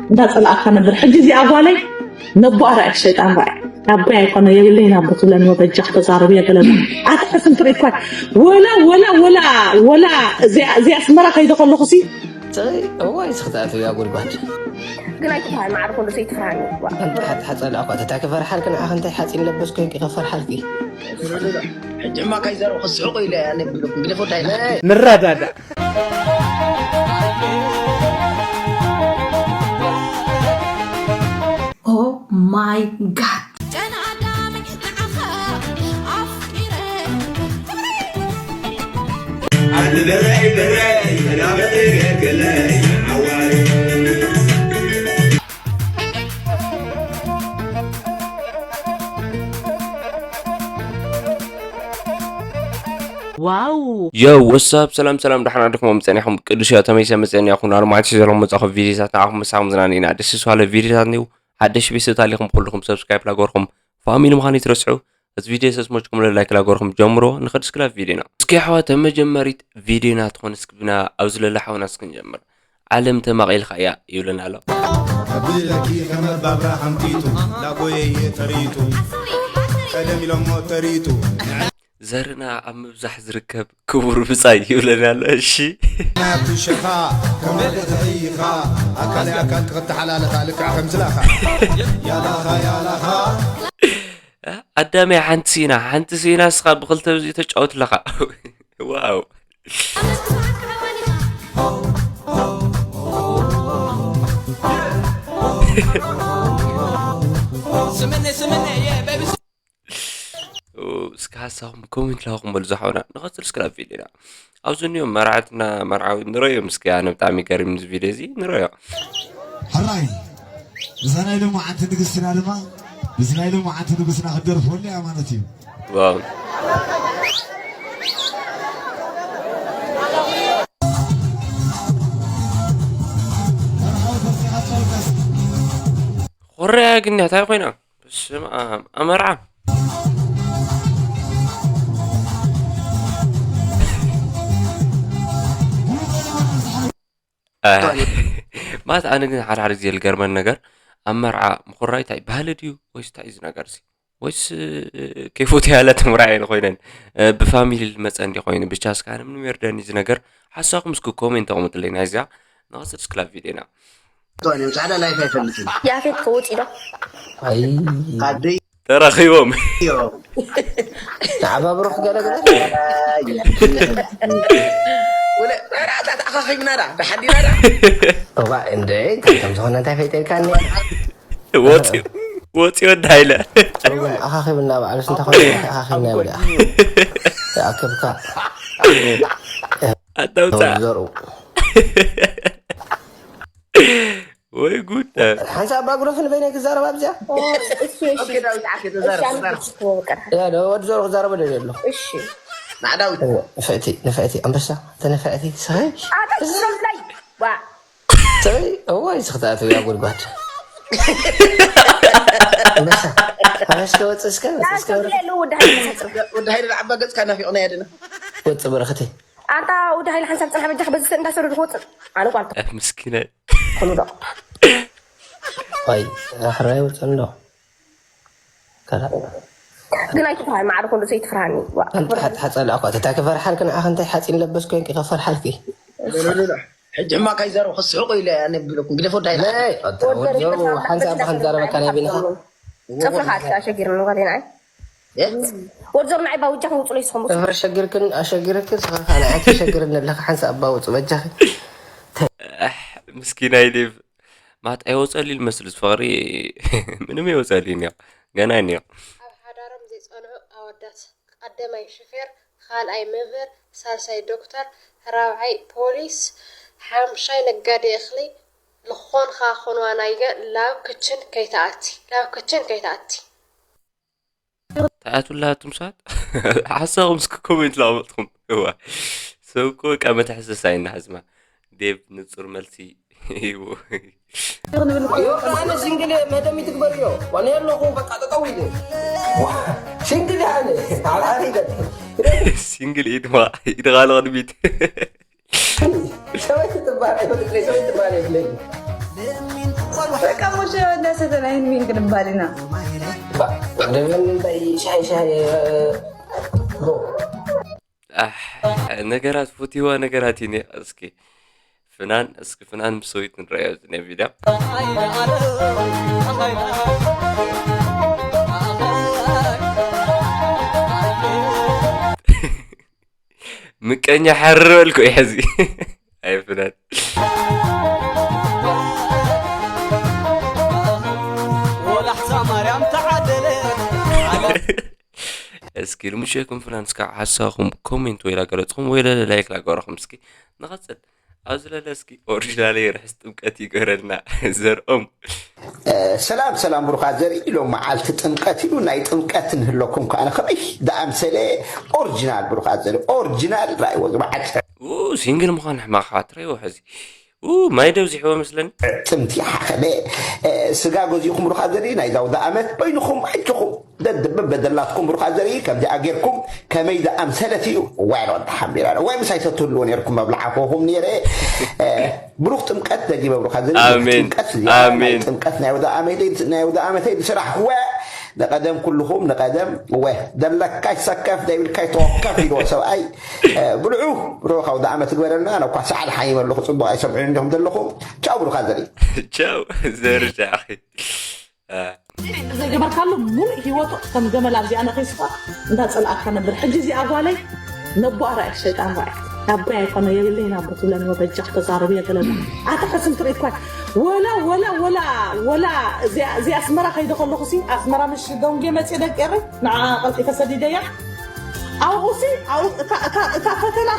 እንዳጸላእካ ነበር። ሕጂ እዚኣ ጓለይ ነቦኣ ራእይ፣ ሸይጣን ራእይ። ኣቦይ ኣይኮነ የብለይን ኣቦ ትብለኒ፣ ወበጃ ክተዛረብ የገለና። ኣታ ሕስም ትርኢ እኳ ወላ፣ ወላ፣ ወላ፣ ወላ እዚኣ፣ እዚኣ ኣስመራ ከይደ ከለኹ ሲ እዋይ፣ ስኽታኣት እያ ጉድጓድ። ግን ኣይትፍራሃኒ፣ ማዕረ ኩሉ ሰይትፍራሃኒ። ሓፀላ እኳ ተታ ክፈርሓልክ ንዓኽ እንታይ ሓፂን ለበስ ኮይንኪ ከፈርሓልኪ። ሕጂ ሕማቅ ኣይዛረብ ክስሕቁ ኢለ ኣነ ብልኩም ግደፎ እንታይ ኢለ። ንረዳዳእ። Oh my God። ጨና ኣዳም ንዓኻ ኣፍቂረ። ዋው። ዮ፣ ወሳብ፣ ሰላም ሰላም፣ ደሓና ዲኹም? ጸኒሕኩም ቅዱስ እያ ተመይሰ መጸኒ ያኹን ኣርማዕቲ ዘለኹም መጻኹ ቪዲዮታት ንዓኹም ምሳኹም ዝናኒና ደስ ዝባለ ቪዲዮታት ኒው። ሓደሽ ቤተሰብ ታሊኹም ኩልኹም ሰብስክራይብ ላገርኩም ፋሚሊ ምዃን ይትረስዑ። እዚ ቪዲዮ ሰስሞችኩም ላይክ ላገርኩም ጀምሮ። ንኸድ እስክላ ቪዲዮና እስኪ ኣሕዋት መጀመሪት ቪዲዮና ትኾን እስክብና ኣብዚ ለላ ሓውና እስክንጀምር። ዓለም ተማቒልካ እያ ይብለና ኣሎ። ብለኪ ከመ ባብራ ሓምጢቱ ላጎየየ ተሪቱ ቀደም ኢሎሞ ተሪቱ። ዘርና ኣብ ምብዛሕ ዝርከብ ክቡር ብጻይ ይብለና ኣሎ። እሺ። ናብቲ ሸኻ ከም ደቂ ተኸይኻ ኣካል ኣካል ክተሓላለኻ ልክዕ ከምዝላኻ ያላኻ ያላኻ። ኣዳመይ ሓንቲ ሲና፣ ሓንቲ ሲና እስኻ ብኽልተ ብዚ ተጫወት ኣለኻ። ዋው። እስኪ ሓሳብኩም ኮሜንት ላኹም በሉ ዝሓውና። ንቐጽል እስኪ ናብ ቪድዮና። ኣብዚ እኒኦ መርዓትና መርዓዊ ንረዮም እስኪ። ኣነ ብጣዕሚ ገሪምኒ እዚ ቪድዮ እዚ ንረዮ። ሕራይ፣ እዛ ናይ ሎማዓንቲ ንግስትና ድማ፣ እዚ ናይ ሎማዓንቲ ንጉስና ክደርፈሉ እያ ማለት እዩ። ዋው። ኮርያ ግን እንታይ ኮይና? በስመ ኣብ። ኣመርዓ። ኣህ፣ ማለት ኣነ ግን ሓደ ሓደ ግዜ ዝገርመኒ ነገር፣ ኣብ መርዓ ምኹራይ እንታይ ባህሊ ድዩ ወይስ እንታይ እዩ እዚ ነገር እዚ? ወይስ፣ እ፣ ከይፈትያ ኢላ ተምርዓየን ኮይነን፣ እ፣ ብፋሚሊ ዝመጸ እንዲ ኮይኑ፣ ብቻ እስከ ኣነ ምንም የርደኒ እዚ ነገር። ሓሳብኩም እስኪ ኮሜንት ኣቕምጡለይ። ናይዚኣ ንቐጽል እስክላ ቪድዮና። ቶኒ ጻዕዳ ላይፍ ኣይፈልጥን። ያፌት ከወጽእ ኢሎ። ኣይ። ካደይ ተራኺቦም። ዮ። ንዓባብሮ ክገለግለ። ወለ፣ ራእታ ተኣኻኺብና ዳ፣ ብሓዲና ዳ። እዋ፣ እንደ፣ እንታይ ከም ዝኾነ እንታይ ፈይጠልካኒ? ወፂኡ፣ ወፂኡ ወዲ ሃይለ። እውን ኣኻኺብና፣ ባዕሉ ስንታ ኾነ ኣኻኺብና ይብላ። ይኣክብካ። ኣታ ውፃእ። ዘርኡ። ወይ ጉድ። ሓንሳብ ኣባ ጉረፍ ንበይነይ ክዛረብ ኣብዚኣ። ኦ፣ እሺ፣ እሺ። ኦኬ፣ ዳዊት፣ ዓኬ፣ ተዛረብ፣ እሺ፣ ተዛረብ። ኣንበሳ ክወቀር። ያ፣ ዶ፣ ወዲ ዘሩ ክዛረብ ደልየ ኣለኹ። እሺ። ንዓ ዳዊት። ንፍዕቲ፣ ንፍዕቲ፣ ኣንበሳ፣ እተ ንፍዕቲ፣ ሰይ። ኣታ ዝብሎም ላይ፣ ዋ። ሰይ፣ እዋይ፣ ዝኽትኣት እያ ጉድጓድ። ኣንበሳ፣ ኣበስ ከወጽእ እስከ፣ ወጽእ እስከ፣ ያ፣ ወረ-፣ ወዲ ሃይለ መሰጥር። ወዲ ሃይለ ንዓባ ገጽካ ናፊቕና ያድና። ወጽእ በረኸተይ። ኣታ ወዲ ሃይለ ሓንሳብ ጽናሕ በጃኻ በዚ እንዳሰሩ ዝወጽእ። ኣነ ጓል ኣህ፣ ምስኪናይ። ኩሉ ዶ። ኣይ፣ ኣሕራይ ወጽእ እንዶ። ከላ። ግን ኣይትፍራሃኒ፣ ማዕረ ኩሉ ዘይትፍራሃኒ። ዋ። ኣንተ ሓ-፣ ሓጸላ እኳ፣ ተታ ክፈርሓልክ ንዓኽ እንታይ ሓጺን ለበስ ኮይንኪ ከፈርሓልኪ? ሎ፣ ሎ፣ ሎ፣ ሎ። ሕጂ ሕማቅ ኣይዛረቡ፣ ክስሕቁ ኢለ ኣነ ብለኩም። ግደፎ እንታይ ኢለ? ናይ፣ ኣታ ወዲ ወዲ ዘሩ፣ ሓንሳብ ሓንሳብ ክንዛረበካ ናይ ቢንኻ። ጽፍርኻ ኣሸጊርኒ፣ ጓለይ ንዓይ። እ? ወዲ ዞር ንዓይ ባውጃ ክውፅሎ ይስኹም። እፈር ሸግርክን ኣሸግርክን ስኻ ካልኣይ ተሸግርኒ ኣለኻ ሓንሳብ ኣባውፅ በጃኺ። ኣሕ፣ ምስኪናይ ዴቭ። ማት ኣይወፀሉ ኢሉ መስሉ ዝፈቕሪ ምንም ኣይወፀሉ እዩ እኒኦ። ገና እኒኦ። ኣብ ሓዳሮም ዘይጸንዑ ኣወዳት፣ ቀዳማይ ሹፌር፣ ካልኣይ መምህር፣ ሳልሳይ ዶክተር፣ ራብዓይ ፖሊስ፣ ሓምሻይ ነጋዴ እኽሊ፣ ልኾንኻ ኾንዋ ናይገ ላብ ክችን ከይትኣቲ፣ ላብ ክችን ከይትኣቲ። ተኣቱላ ኣቱም ሰባት ሓሳኹም እስኪ ኮሜንት ላመጥኩም። እዋ ሰብ እኮ በቃ መተሕሰስ ኣይናሕዝማ። ዴቭ ንጹር መልሲ ይቡ። ዮ፣ ኣነ ሲንግል መደም ይትግበርዮ። ዋነ የለኹ በቃ ጠጠው ኢለ። ዋ፣ ሲንግል ኣነ። ኣብ ሓደ ይገጥ። ሲንግል ኢድማ፣ ኢድኻ ንቕድሚት። ሰበይቲ ትባል ኣይፈልጥን፣ ሰበይቲ ትባል የብለይን። በቃ ሞሽ እንዳሰተን ኣይንሚን ክንባል ኢና። ንምንታይ ሻይ ሻይ ኣሕ፣ ነገራት ፉቲዋ ነገራት እዩ ኒ እስኪ ፍናን እስኪ ፍናን ምስ ሰበይቱ ንረኣዮ እዚ ናይ ቪድዮ ምቀኛ ሓርር በልኩ እዩ ሕዚ ኣይፍለን ወላሕሳ ማርያም ተዓደለ እስኪ ልምሸኩም ፍናን እስካ ሓሳኹም ኮሜንት ወይ ላገለጽኹም ወይ ለለ ላይክ ላገረኹም እስኪ ንቐጽል ኣብዚ ለለ እስኪ ኦሪጂናል ርሕስ ጥምቀት ይገረልና ዘርኦም ሰላም ሰላም ብሩኻት ዘርኢ ኢሎም መዓልቲ ጥምቀት ኢሉ ናይ ጥምቀት ንህለኩም ከኣነ ከመይ ደኣምሰለ ኦሪጂናል ብሩኻት ዘርኢ ኦሪጂናል ራእይዎ ዝበዓል ሲንግል ምዃን ሕማኻ ትረይዎ ሕዚ ማይ ደብዚሕዎ መስለኒ ጥምቲ ሓኸለ ስጋ ገዚእኹም ብሩኻት ዘርኢ ናይ ዛውዳ ኣመት በይንኹም ኣጆኹም ደድብብ በደላትኩም ብሩኻት ዘርኢ ከምዚኣ ጌርኩም ከመይ ደኣምሰለት እዩ ዋይሮ ተሓቢራ ወይ ምሳይ ሰትህልዎ ነርኩም መብልዓኹኹም ነይረ ብሩኽ ጥምቀት ደጊመ ብሩኻት ዘርኢ ኣሜን። ጥምቀት ኣሜን። ጥምቀት ናይ ወደ ኣመተይ ናይ ወደ ኣመተይ ዝስራሕ ወ ንቀደም ኩልኹም ንቀደም ወ ደለካይ ሰከፍ ደይብልካይ ተወከፍ ኢልዎ ሰብኣይ ብልዑ ብሩኻዊ ደኣመት ግበረልና ነኳ ሰዓል ሓይመ ኣለኹ ፅቡቅ ኣይሰምዑን እንዲኹም ዘለኹም ቻው ብሩኻት ዘርኢ ቻው ዘርሻ ኣኺ ዘይገበርካሉ ሙሉእ ሂወቱ ከም ገመል ኣብዚኣ ነኺስካ እንዳፀላኣካ ነብር ሕጂ እዚኣ ጓለይ ነቦኣ ራእይ ሸይጣን ራእይ ኣቦይ ኣይኮነ የብለይን ኣቦ ትብለኒ በጃ ክተዛረቡ የገለና ኣታ ሕስም ትርኢ እኳ ወላ ወላ ወላ ወላ እዚኣ ኣስመራ ከይደ ከለኹ ሲ ኣስመራ ምሽ ደንጌ መፅእ ደቂ ኤረይ ንዓ ቀልጢፈ ሰዲደያ ኣብኡ ሲ እታ ፈተና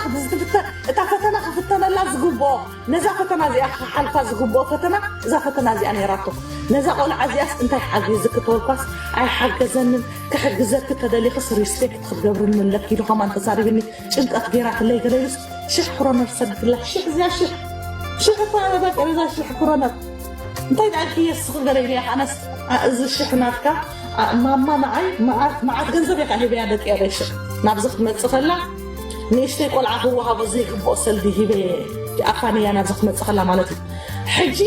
እታ ፈተና ክፍተነላ ዝግብኦ ነዛ ፈተና እዚኣ ክሓልፋ ዝግብኦ ፈተና እዛ ፈተና እዚኣ ነይራቶ ነዛ ቆልዓ እዚኣስ እንታይ ሓጊዙ ክተወልኳስ ኣይሓገዘንን ክሕግዘኪ ተደሊኽስ ሪስፔክት ክትገብርኒ ኣለኪ ኢሉ ከማን ተዛሪብኒ ጭንቀት ገይራትለይ ገለ ኢሉስ ሽሕ ክሮነር ሰዲትላ ሽሕ እዚኣ ሽሕ ሽሕ እኳ ነበቀ ነዛ ሽሕ ክሮነር እንታይ ደኣ ክየስኺ ገለ ኢለያ ኣነስ እዚ ሽሕ ናትካ ማማ ንዓይ መዓት ገንዘብ ኢኻ ሂበያ ደቂ ኣበይ ሽሕ ናብዚ ክትመፅእ ከላ ንእሽተይ ቆልዓ ክወሃቦ ዘይግብኦ ሰልዲ ሂበ ኣፋንያ ናብዚ ክትመፅእ ከላ ማለት እዩ ሕጂ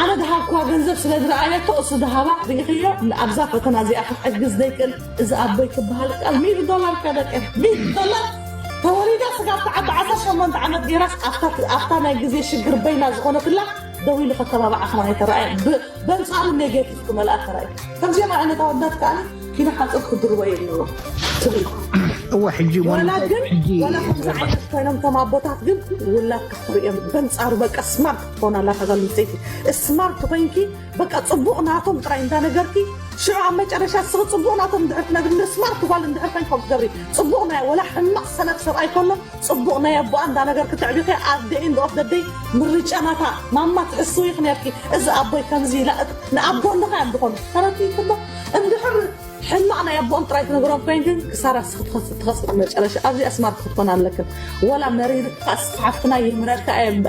ኣነ ድሃብኩዋ ገንዘብ ስለ ዝረኣየቶ እሱ ድሃባ ርኢኽዮ ኣብዛ ፈተና እዚኣ ክሕግዝ ዘይክእል እዚ ኣቦይ ክበሃል ቃል ሚእቲ ዶላር ከደቀ ሚእቲ ዶላር ተወሊዳ ስጋብ ተዓቢ ዓሰርተ ሸሞንተ ዓመት ገይራስ ኣብታ ናይ ግዜ ሽግር በይና ዝኾነትላ ደው ኢሉ ከተባብዓ ከማን ኣይተረኣየ በንጻሩ ኔጌቲቭ ክመልኣ ተራእዩ ከምዚኦም ዓይነት ኣወዳት ከኣ ኪነ ሓፅር ክድርቦ የለዎ ትብል እዋ ሕጂ ወላ ግን ወላ ከምዚ ዓይነት ኮይኖም ከም ኣቦታት ግን ውላድ ክትርእዮም በንጻሩ በቃ ስማርት ክትኮን ኣላ ተጋሉ ሰይቲ ስማርት ኮይንኪ በቃ ፅቡቕ ናቶም ጥራይ እንዳነገርኪ ሽዑ ኣብ መጨረሻ ስኺ ፅቡቕ ናቶም እንድሕር ትነግሪ ስማርት ጓል እንድሕር ኮይንኪ ከም ትገብሪ ፅቡቕ ናይ ወላ ሕማቕ ሰነፍ ሰብኣይ ከሎ ፅቡቕ ናይ ኣቦኣ እንዳነገርኪ ተዕቢኺ at the end of the day ምርጫ ናታ ማማ ትሕስዊ ኢኺ ነርኪ እዚ ኣቦይ ከምዚ ኢላ ንኣቦ ኣለኻ እዮም ዝኾኑ ተረዲእክሞ እንድሕር ሕማቕ ናይ ኣቦኦም ጥራይ ትነግሮም ኮይን ግን ክሳራ ስኽትኸስእ ትኸስእ መጨረሻ ኣብዚኣ ስማርት ክትኮን ኣለክን ወላ መሪርካ እስኻ ሓፍትና ይምረርካ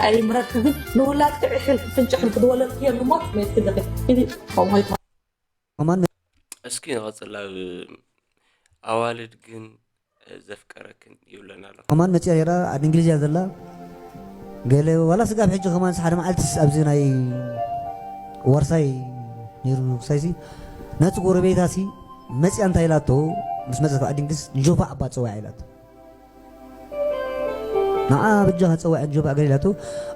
ኣይምረርካ ግን ንውላድካ ዕሕል ፍንጭሕል ክድወለልክዮ ንሞት መትክልኺ ኢሊ ከምሆይ ከማን እስኪ ንቐፅል ኣብ ኣዋልድ ግን ዘፍቀረክን ይብለና ኣሎ ከማን መፅያ ሄራ ዓዲ እንግሊዝ እያ ዘላ ገለ ዋላ ስጋብ ሕጂ ከማን ሓደ መዓልትስ ኣብዚ ናይ ዋርሳይ ነይሩ ክሳይሲ ነቲ ጎረቤታሲ መፅያ እንታይ ኢላቶ ምስ መፀት ዓዲ እንግሊዝ ንጆፋ ዓባ ፀዋያ ኢላቶ ንዓ በጃኻ ፀዋዕ ጆፋ ገለ ኢላቶ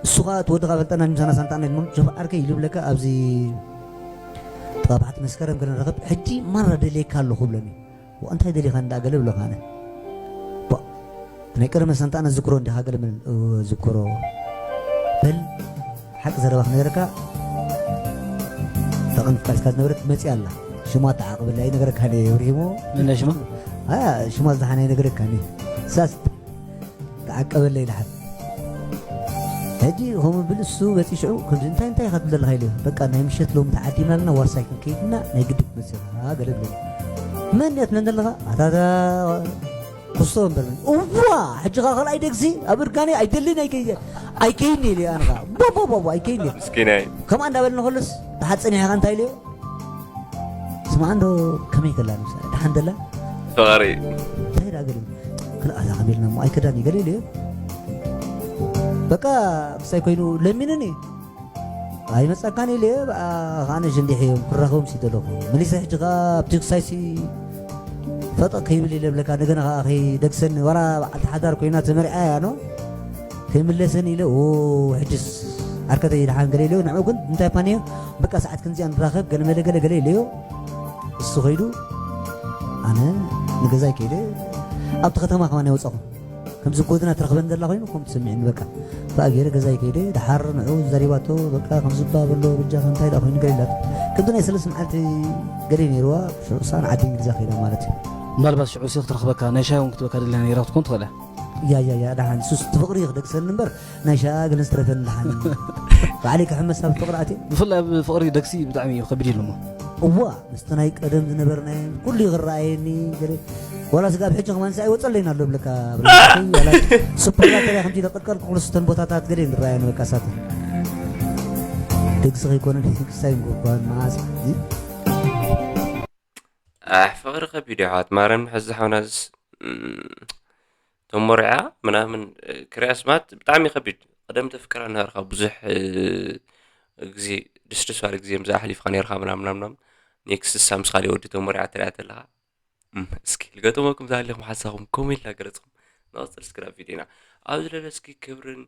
እሱ ከዓ እቲ ወድኻ ፈልጠና ምሳና ሳንጣና ኢልሞ ጆፋ ዓርከይ ኢሉ ብለካ ኣብዚ ጠባሕቲ መስከረም ክንረኸብ ሕጂ ማራ ደልየካ ኣለኹ ብለኒ እንታይ ደሊኻ እንዳ ገለ ብለኻ ኣነ ናይ ቀደመ ሳንጣና ዝክሮ እንዲኻ ገለ ዝክሮ በል ሓቂ ዘረባ ክነገረካ ተቐንጥጣልካ ዝነበረት መፅያ ኣላ ሽማ ተዓቕበላ ይነገረካ ነ የብርሂሞ ነሽማ ሽማ ዝደሓና ይነገረካ ነ ሳስ ተዓቀበለይ ደሓን ሕጂ ከምኡ ብል እሱ በፂ ሽዑ ከምዚ እንታይ እንታይ ኢኻ ትብል ዘለኻ ኢሉ በቃ ናይ ምሸት ሎሚ ተዓዲምና ኣለና ዋርሳይ ክንከይድና ናይ ግድብ መፅኻ ገለ ብለኒ መን እያ ትብለኒ ዘለኻ ኣታታ ክስቶ እምበር እዋ ሕጂ ኸዓ ካልኣይ ደግሲ ኣብ እርጋነ ኣይደልን ኣይከይን ኢለ ኣነ ኸዓ ቦቦቦቦ ኣይከይን ኢለ ምስኪናይ ከምኣ እንዳበለኒ ከሎስ ተሓፀኒ ኢኻ እንታይ ኢለዮ ስማዕ እንዶ ከመይ ከላ ንብሳ ደሓን ደላ ፍቕሪ እንታይ ደኣ ገለ ክልኣታ ከመይ ኢልና እሞ ኣይከዳን እዩ ገለ ኢለዮ በቃ ምሳይ ኮይኑ ለሚኑኒ ኣይመጻካን ኢለ ብኣ ከዓነ ሽንዲሕ እዮም ክራኸቦም ሲ ዘለኹ። መሊሰ ሕጂ ከኣ ኣብቲ ክሳይሲ ፈጠቕ ከይብል ኢለ ብለካ፣ እንደገና ከኣ ከይደግሰኒ፣ ዋላ በዓልቲ ሓዳር ኮይና ተመሪዓ እያ ኖ፣ ከይምለሰኒ ኢለ፣ ኦ፣ ሕጅስ ዓርከተይ ደሓን ገለ ኢለዮ። ንዕኡ ግን እንታይ ፓን እዮ፣ በቃ ሰዓት ክንዚኣ ንራኸብ፣ ገለ መለ ገለ ገለ ኢለዮ። እሱ ከይዱ፣ ኣነ ንገዛይ ከይደ፣ ኣብቲ ከተማ ከማን የወጻኹ። ከምዚ ጎድና ትረኽበን ዘላ ኮይኑ ከም ትስምዕኒ በቃ። ብኣ ገይረ ገዛይ ከይደ፣ ደሓር ንዑ ዘሪባቶ፣ በቃ ከምዚ እባ በሎ፣ በጃኻ እንታይ ደኣ ኮይኑ ገለ ኢላቶ። ከምዚ ናይ ሰለስተ መዓልቲ ገለ ነይርዋ፣ ሽዑ እሳ ንዓዲ እንግሊዝ ከይዳ ማለት እዩ። ምናልባት ሽዑ ሲ ክትረኽበካ፣ ናይ ሻሂ እውን ክትበካ ደሊያ ነይራ ክትኮን ትኽእል እያ። ያ፣ ያ፣ ያ፣ ደሓን። ሱስ እቲ ፍቕሪ ክደግሰኒ እምበር፣ ናይ ሻሂ ገለ ዝተረፈኒ ደሓን። ባዕለይ ክሕመስ ኣብ ፍቕሪ ኣትየ። ብፍላይ ኣብ ፍቕሪ ደግሲ ብጣዕሚ እዩ ከቢድ ኢሉ እሞ። እዋ፣ ምስቲ ናይ ቀደም ዝነበርናዮ ኩሉ ይኽረኣየኒ፣ ገለ ዋላ ስጋብ ሕጂ ከማን ንሳ ኣይወጸለይን ኣሎ ብለካ፣ ብለካ፣ ዋላ ሱፐርማርኬት ከምዚ ኢለ ቀልቀል ኩሉ ስተን ቦታታት ገለ ይረኣየኒ በቃ ሳተ። ደግሲ ከይኮነ ክሳይ እንኳን መዓስ እዚ ኣሕ፣ ፍቕሪ ከቢድ እዩ ኣሕዋት። ማርያም ንሕዚ ሓውናስ፣ እም፣ ተሞሪዓ ምናምን፣ እ፣ ክሪያስ ማለት ብጣዕሚ ከቢድ። ቀደም ተፍቅራ ነበርካ ብዙሕ፣ እ፣ ግዜ፣ ድስድስ ባለ ግዜ ምስኣ ኣሕሊፍካ ነርካ ምናምን፣ ምናምን፣ ምናምን። ኔክስት እሳ ምስ ካሊእ ወዲ ተሞሪዓ ትሪኣ ተለኻ፣ እም፣ እስኪ ልገጠመኩም ዝሃለኹም ሓሳኹም ኮሜንት እናገለጽኩም ንቐጽል እስኪ ናብ ቪድዮና። ኣብዚ ለለ እስኪ ክብርን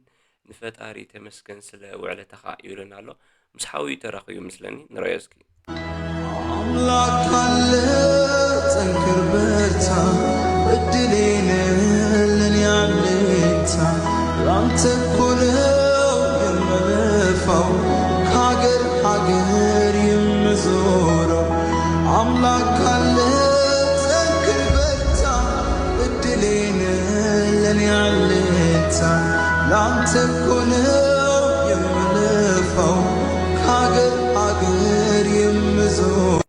ንፈጣሪ ተመስገን ስለ ውዕለታ ኸኣ ይብለና ኣሎ። ምስ ሓውዩ ተራኺቡ ይመስለኒ፣ ንረኣዮ እስኪ። ኣምላክ አለ፣ ጠንክር በርታ፣ እድሌ ነህ ለኔ አለኝታ። ላንተ እኮ ነው የምለፋው፣ ከሀገር ሀገር የምዞረው። አምላክ አለ፣ ጠንክር በርታ፣ እድሌ ነህ ለኔ አለኝታ። ላንተ እኮ ነው የምለፋው፣ ከሀገር ሀገር የምዞረው።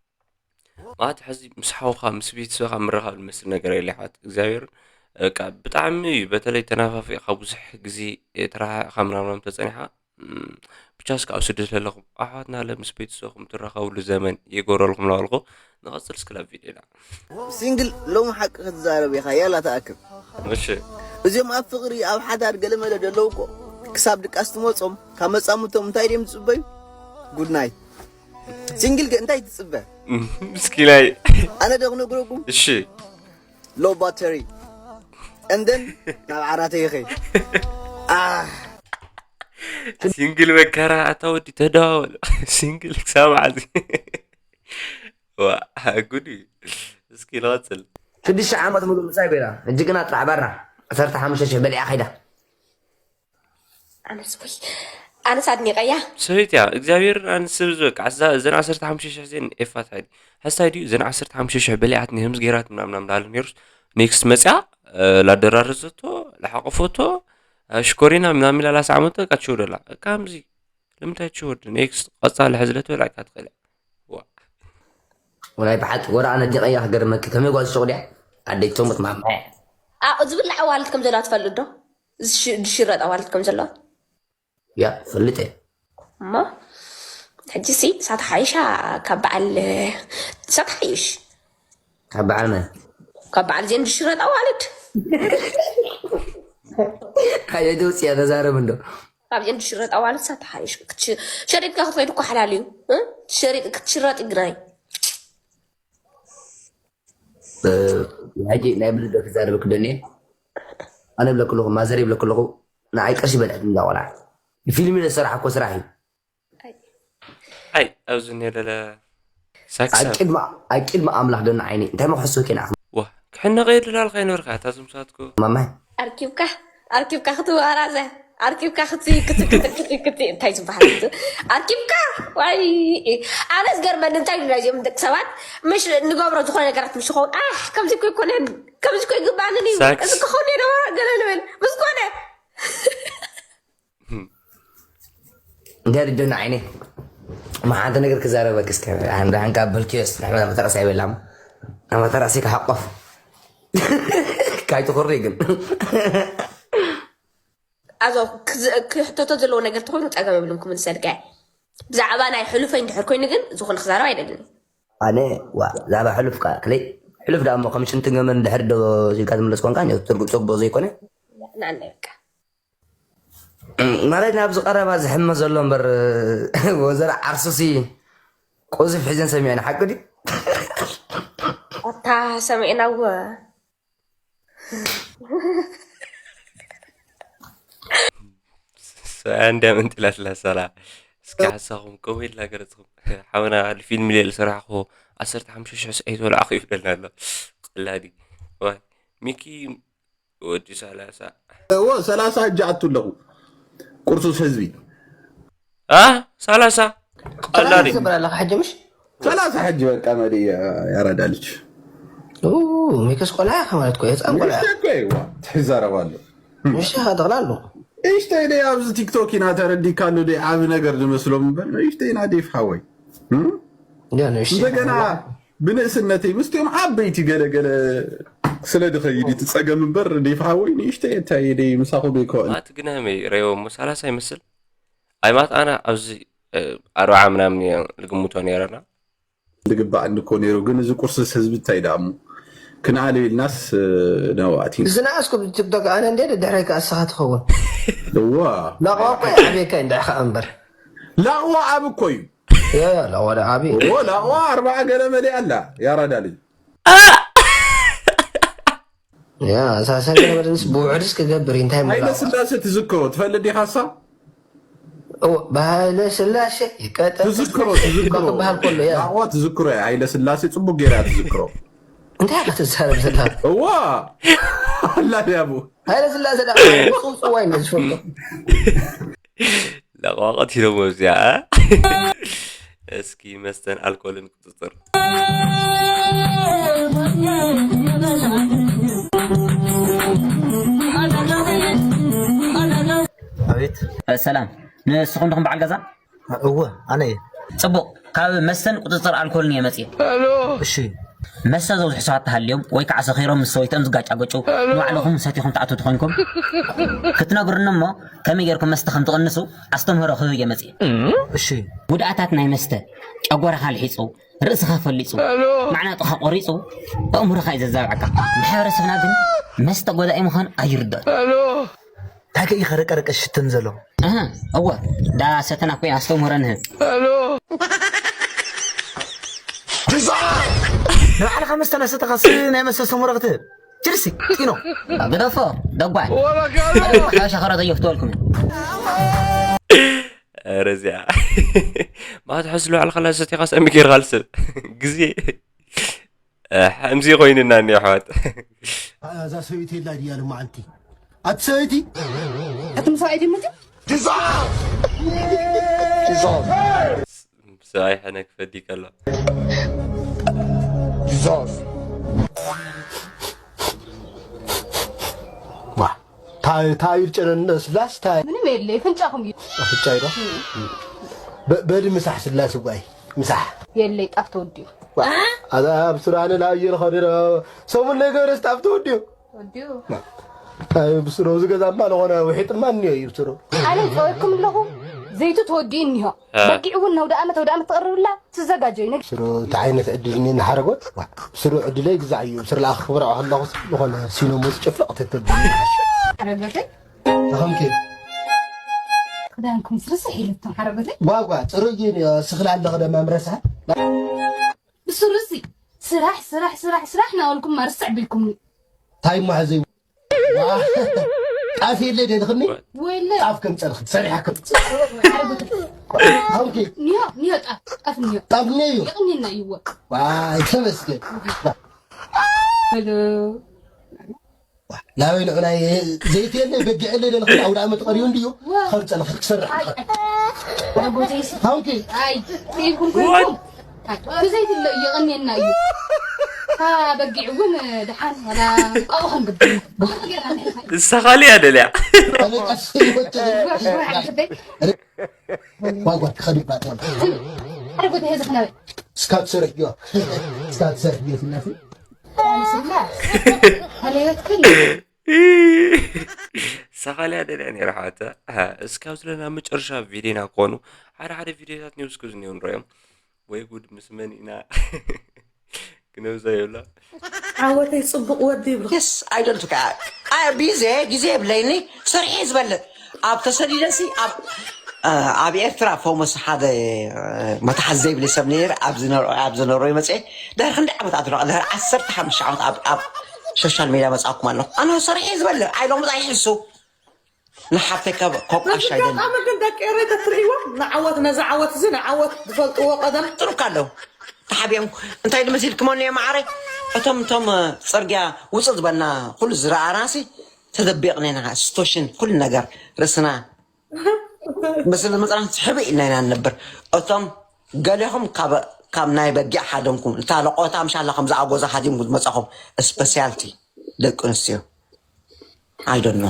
ማለት ሕዚ ምስ ሓውኻ ምስ ቤተሰብኻ ምርኻብ ዝመስል ነገር የለ ይሓት እግዚኣብሔር። በቃ ብጣዕሚ እዩ፣ በተለይ ተናፋፊቕካ ብዙሕ ግዜ ተረሓሒቕካ ምናምናም ተጸኒሓ። እም፣ ብቻ እስከ ኣብ ስደት ዘለኹም ኣሕዋትና ለ ምስ ቤተሰብኹም ትራኸብሉ ዘመን ይገብረልኩም እናበልኩ ንቐጽል እስከ ናብ ቪድዮና። ሲንግል ሎም ሓቂ ክትዛረብ ኢኻ፣ ያላ ተኣክብ። እሺ። እዚኦም ኣብ ፍቕሪ ኣብ ሓዳር ገለመለ ዘለዉ እኮ ክሳብ ድቃስ ትመጾም፣ ካብ መጻምቶም እንታይ ድዮም ዝጽበዩ? ጉድ ናይት። ሲንግል ከ እንታይ ትጽበ? ምስኪናይ። ኣነ ዶ ክነግረኩም? እሺ። ሎ ባተሪ። And then ናብ ዓራተይ ይኸይድ። ኣህ። ሲንግል መከራ፣ ኣታ ወዲ ተደዋወል። ሲንግል ክሳብ መዓዝ? ዋ፣ ጉድ እዩ። እስኪ ንቐጽል። ሽዱሽተ ዓመት ሙሉእ ምሳይ ኮይና፣ ሕጂ ግና ጥራሕ በራ። ዓሰርተ ሓሙሽተ ሽሕ በሊዓ ከይዳ። ኣነስ ወይ ኣነስ ኣድኒቐያ። ሰበይትያ እግዚኣብሔር ኣንስ ዝበቃ እዛ እዘን ዓሰርተ ሓሙሽተ ሽሕ ዜን ኤፋት ሃይዲ ሓሳይ ድዩ እዘን ዓሰርተ ሓሙሽተ ሽሕ በሊዓት ንህምዝ ገይራት ምናምናም ላለ ነይሩስ ኔክስት መፅያ ላደራረዘቶ ላሓቆፎቶ ሽኮሪና ምናምን ላላስ ዓመቶ ቃ ትሸውደላ። እካ ከምዚ ንምንታይ ትሸወድ? ኔክስት ቀፃሊ ሕዝለት በላካ ትኽእል እያ። ዋ። ወላይ ብሓቂ ወራ ኣነ ዲቐያ ክገርመኪ ከመይ ጓል ሸቑልያ ኣደይ ትሙት ማማ። ዝብላዕ ኣዋልድ ከም ዘለዋ ትፈልጥ ዶ? ዝሽ- ዝሽረጥ ኣዋልድ ከም ዘለዋ? ያ ፈልጥ እየ። እሞ ሕጂ ሲ ሳት ሓይሻ ካብ በዓል ሳት ሓይሽ ካብ በዓል መን? ካብ በዓል ዜን ዝሽረጥ ኣዋልድ ኣየ ደውፅያ ተዛረብ እንዶ ካብ ዜን ዝሽረጥ ኣዋልድ ሳት ሓይሽ ክትሽ- ሸሪጥካ ክትኸይድ እኮ ሓላል እዩ እ? ሸሪጥ ክትሽረጥ ይግናይ ሕጂ ናይ ብልደ ክዛረብ ክደኒ ኣነ ብለክለኹ ማዘር ይብለክለኹ ንዓይ ቅርሺ በልዐት እንዳ ቆልዓ ፊልሚ ዝሰራሕ እኮ ስራሕ እዩ ኣይ ኣብዚ እኒኦ ለለ ሳክሳ ኣብ ቅድሚ ኣብ ቅድሚ ኣምላኽ ደና ዓይኒ እንታይ መክሕሱ ኪና ዋ ክሕነቐ የድላልካ ይነበርካ እታ ዝምሳትኩ ማማይ ኣርኪብካ ኣርኪብካ ክትባራዘ ኣርኪብካ ክት ክት ክት ክት ክት እንታይ ዝበሃል ክት ኣርኪብካ ዋይ ኣነ ዝገርመኒ እንታይ ኢሉ ናይዚኦም ደቂ ሰባት ምሽ ንገብሮ ዝኾነ ነገራት ምሽ ኸውን ኣሕ ከምዚ እኮ ይኮነን ከምዚ እኮ ይግባንን እዩ ሳክስ። እዚ ክኸውን የነበረ ገለ ንብል ምስ ኮነ እንታይ ርድና ዓይኒ መሓንቲ ነገር ክዛረበክ እስከ ሓንካ በልክዮስ ንሕና መተረስ ኣይበላም መተረስ ይክሓቆፍ ካይትኹሪ ግን ኣዞ ክሕተቶ ዘለዎ ነገር ተኮይኑ ፀገም የብልን ክምልሰልካ ብዛዕባ ናይ ሕሉፈይ እንድሕር ኮይኑ ግን ዝኾነ ክዛረብ ኣይደልን ኣነ ዋ ዛባ ሕሉፍ ካ ክለይ ሕሉፍ ዳ እሞ ከም ሽንቲ ገመን ድሕር ዶ ኢልካ ዝምለስ ኮንካ ትርጉም ፅቡቅ ዘይኮነ ንኣናይ በቃ ማለት ናብዚ ቀረባ ዝሕመ ዘሎ እምበር ወዘረ ዓርሱሲ ቁዝፍ ሒዘን ሰሚዐን ሓቂ ድዩ? ኣታ ሰሚዕናዎ። ሰያ እንዲያ ምንጢላትላ ሳላ እስኪ ሓሳኹም ከው ኢልና ገረፅኹም ሓውና ፊልም ሌል ሰራሕኹ ዓሰርተ ሓሙሽተ ሽሕ ስዒት ወላዕኹ ይብለና ኣሎ። ቀላዲ ዋይ ሚኪ ወዲ ሰላሳ እዎ ሰላሳ ሕጂ ኣቱ ኣለኹ ቁርሱስ ህዝቢ አ ሰላሳ ቀላዲ ትገብር ኣለካ ሕጂ ምሽ ሰላሳ ሕጂ በቃ መዲ ያራዳ ልጅ ሚከስ ቆልዓ ኢኻ ማለት ኮ ህፃን ቆልዓ ንእሽተይ እኮ ይዋ ትዛረብ ኣሎ ምሽ ኢኻ ጠቕላ ኣለኹ ንእሽተይ ደይ ኣብዚ ቲክቶክ ኢና ተረዲካ ኣሎ ደይ ዓብ ነገር ዝመስሎም እምበር ንእሽተይ ኢና ዴፍ ሓወይ እም? እንዲያ ንእሽተይ እንደገና ብንእስነተይ ምስቲኦም ዓበይቲ ገለገለ ስለ ድኸይድ ትፀገም እምበር ዴፍ ሓወይ ንእሽተይ እንታይ ደይ ምሳኹም ይከውን ማት ግናመይ ረይቦ እሞ ሰላሳ ይመስል ኣይማት ኣና ኣብዚ ኣርብዓ ምናምን እየ ዝግምቶ ነይረና ዝግባእ እንኮ ነይሩ ግን እዚ ቁርስስ ህዝቢ እንታይ ደኣ እሞ ክንኣል ኢልናስ ነዋእቲ ዝነኣስኩ ቲክቶክ ኣነ እንደ ድሕረይ ከኣስኻ ትኸውን እዋ ላቋ እኮ ዓብየካ እንድሕኻ እምበር ላቕዋ ኣብ እኮ እዩ ያ ያ ላቋ ደ ዓብየ እዎ ላቕዋ ኣርባዓ ገለ መሊእ ኣላ ያራዳ ልጅ ያ ሳሰገ መድንስ ብውዕድስ ክገብር እዩ እንታይ ሃይለ ምላቕ ስላሴ ትዝክሮ ትፈልጥ ዲኻሳ ብሃይለ ስላሴ ይቀጠል ትዝክሮ ትዝክሮ ክበሃል ከሎ ያ ላቕዋ ትዝክሮ እያ ሃይለ ስላሴ ፅቡቅ ገይራ እያ ትዝክሮ እንታይ ኢኻ ትዛረብ ዘላ እዋ ኣላ ድያቡ ሃይለ ስላሴ ዳ ጽውጽዋይ ነው ዝፈልጦ ለቋቋት ኢሎም ኣብዚኣ እስኪ መስተን ኣልኮልን ቁፅፅር ኣቤት ሰላም ንስኹም ድኹም በዓል ገዛ እወ ኣነ እየ ፅቡቕ ካብ መስተን ቁፅፅር ኣልኮልን እየ መፅእ እሺ መስተ ዘብዝሑ ሰባት ተሃልዮም ወይ ከዓ ሰኺሮም ምስ ሰበይቶም ዝጋጫገጩ ንባዕልኹም ሰቲኹም ትኣትዉ ተኾይንኩም ክትነግሩኒ እሞ ከመይ ጌርኩም መስተ ከም ትቕንሱ ኣስተምህሮ ክህብ እየ መፅእ እሺ ጉድኣታት ናይ መስተ ጨጎራኻ ልሒፁ ርእስኻ ፈሊፁ ማዕናጥኻ ቆሪፁ ኣእምሮኻ እዩ ዘዛብዐካ ማሕበረሰብና ግን መስተ ጎዳኢ ምዃን ኣይርድኦን እንታይ ከ ይኸረቀረቀ ሽትን ዘሎ ኣሃ እወ ዳ ሰተና ኮይ ኣስተምህሮ ንህብ ንባዕልኻ መስተ ናሰተኻስ ናይ መስተ ኣስተምህሮ ክትህብ ችርሲ ጢኖ ግደፎ ደጓል ሓበሻ ኸረተዮ ክትበልኩም ረዚኣ ማትሐስ ልባዕልኻ ናሰቲኻ ሰሚ ጌርካ ልስብ ግዜ ከምዚ ኮይንና እኒ ኣሕዋት እዛ ሰበይቲ የላ ድያ ልማዓንቲ ኣቲ ሰበይቲ ኣቲ ምሳይ ድምቲ ሰብኣይ ሕነ ክፈዲ ከሎ ታዩ ጨነነ ስላስ ታይ ምንም የለ ፍንጫኹም እዩ ፍጫ ይዶ በዲ ምሳሕ ስላስ ጓይ ምሳሕ የለይ ጣፍ ተወዲኡ ኣብ ስራነ ላየ ልኸደ ሰሙን ነገር ጣፍ ተወዲኡ ወዲኡ ብስሮ ዝገዛማ ዝኾነ ውሒጥማ እኒኦ እዩ ብስሮ ኣነ ፀወኩም ኣለኹ ዘይቱ ተወዲኡ እኒሆ በጊዕ እውን ነውደ ዓመት ወደ ዓመት ትቐርብላ ትዘጋጀዩ ነግ ስሮ እቲ ዓይነት ዕድል እኒ ንሓረጎት ስሮ ዕድለይ ግዛዕ እዩ ብስር ለኣ ክብረዖ ከለኹ ዝኾነ ሲኖ ሞዝ ጭፍለቕ ተተብሉ ሓረገተይ ተኸምከ ክዳንኩም ስርስሕ ኢለቶም ሓረገተይ ጓጓ ፅሩይ እዩ ስኽላ ኣለኸ ደማ ምረሳ ብስሩሲ ስራሕ ስራሕ ስራሕ ስራሕ ናበልኩም ማርስዕ ቢልኩምኒ እንታይ እሞ ሕዚ ጣፍ የለ ደልኽኒ ወይለ ጣፍ ከም ፀርኽ ሰሪሓ ከም ኣውኪ ኒዮ ኒዮ ጣፍ ጣፍ ኒዮ ጣፍ ኒዮ እዩ የቕኒና ይወ ዋይ ተመስገን ሄሎ ላበይ ንዑ ናይ ዘይቲ የለ በጊዕ የለ ደልኽኒ ኣውደ ዓመት ቀሪዩ እንድዩ ከም ፀርኽ ክሰርሕ ኣጎቴ ኣውኪ ኣይ ቴልኩም ኮይንኩም ብዘይትለ እየቐንየና እዩ እታ በጊዕ እውን ድሓን ዋላ ኣብኡ ክንግብር ንሳ ካሊያ ደልያ ኣነ ቀስ ጓጓ ክኸድባት ሓደ ቦታ ሄዘ ክነበ ስካብ ትሰርሕ ዮ ስካብ ትሰርሕ ዮ ስላሴ ሃለዮትክል ሰኻልያ ደልያ ነይራ ሓወተ እስካብ ዝለና መጨረሻ ቪዲዮና ክኾኑ ሓደ ሓደ ቪዲዮታት ኒውስኩ ዝኒው ንረዮም ወይ ጉድ ምስ መን ኢና ክነብዛ የብላ ዓወተይ ፅቡቅ ወዲ ይብሉ ስ ኣይደልቱ ከዓ ቢዜ ግዜ የብለይኒ ሰርሒ ዝበልጥ ኣብ ተሰዲደሲ ኣብ ኣብ ኤርትራ ፈመስ ሓደ መታሓዝ ዘይብለ ሰብ ነይረ። ኣብ ዝነበረ መፅኤ ድሕሪ ክንዲ ዓመት ኣድረቐ ድሕሪ ዓሰርተ ሓሙሽተ ዓመት ኣብ ሶሻል ሚድያ መፅኣኩም ኣለኹ። ኣነ ሰሪሐ ዝበልዕ ኣይሎም ፃ ይሕሱ ንሓፍተይ ከቆቃሻ ይደል ኣጋጣሚ ግን ደቂ ኤረይ ተትርእይዎ ንዓወት ነዚ ዓወት እዚ ንዓወት ዝፈልጥዎ ቀደም ጥሩካ ኣለዉ። ተሓቢኦም እንታይ ድመሲል ክመኑ እዮም ማዓረ እቶም እቶም ፅርግያ ውፅእ ዝበልና ኩሉ ዝረኣናሲ ተደቢቕና ኢና። ስቶሽን ኩሉ ነገር ርእስና ብስለ መፅናት ሕብእ ኢልና ኢና ንነብር። እቶም ገሌኹም ካብ ናይ በጊዕ ሓደምኩም እታ ለቆታ ምሻላ ከምዚ ኣጎዛ ሓዲምኩም ዝመፃኹም ስፐሲያልቲ ደቂ ኣንስትዮ ኣይደኖ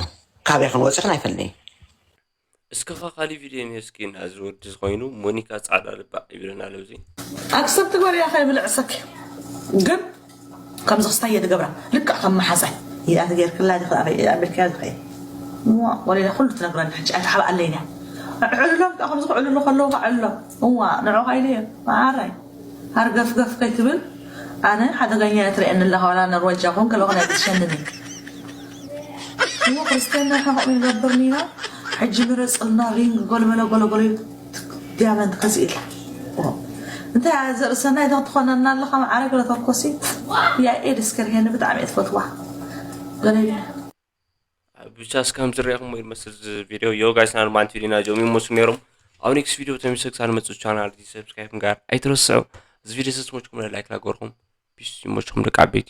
ካበይ ክንወፅኽን ኣይፈልኒ። እስከ ኸ ካሊ ቪድዮ እኒኦ እስኪ ናዚ ወዲ ዝኾይኑ ሞኒካ ፃዕዳ ልባዕ ይብለና ኣሎ እዚ ኣክሰፕት ግበርያ ከይብልዕሰኪ ግን ከምዚ ክስታይ እየ ዝገብራ ልክዕ ከም መሓዛይ ኢኣ ተገይርክላ ዲኺ ኣበይ ኢኣ ኣቢልካያ ዝኸየ እሞ ወሊዳ ኩሉ ትነግረኒ ሕጂ ኣይትሓብኣለይን እያ ዕልሎም ከዓ ከምዚ ክዕልሉ ከለዉ ከዓ ዕልሎም እዋ ንዑ ኢለ እየ መዓረይ ሃርገፍገፍ ከይትብል ኣነ ሓደገኛ እየ ትርእየኒ ኣለኻ ዋላ ኖርወጃ ኮንክ ለኾነ ትሸንኒ እሞ ክርስትያንና ኢኻ ከምኡ ይገብር ኒና ሕጂ ምረፅልና ሪንግ ጎልበለ ጎለጎለ ዲያመንት ከዚ ኢላ እንታይ ዘርእሰናይ ትኾነና ኣለኻ ማዕረ ገለ ተኮሲ ያ ኤድ እስከ ርሄኒ ብጣዕሚ እየ ትፈትዋ ገለ ኢለ ብቻ እስካም ዝረኹም ወይ መስል ቪዲዮ ዮ ጋይስ ናል ማንቲ ዲና ጆሚ ሞሱ ነይሮም ኣብ ኔክስት ቪዲዮ ተሚሰ ክሳብ ንመፅእ ቻናል ሰብስክራይብ ጋር ኣይትረስዑ እዚ ቪዲዮ ሰስሞችኩም ላይክ ላገርኩም ፒስ ይሞችኩም ደቂ ዓበይቲ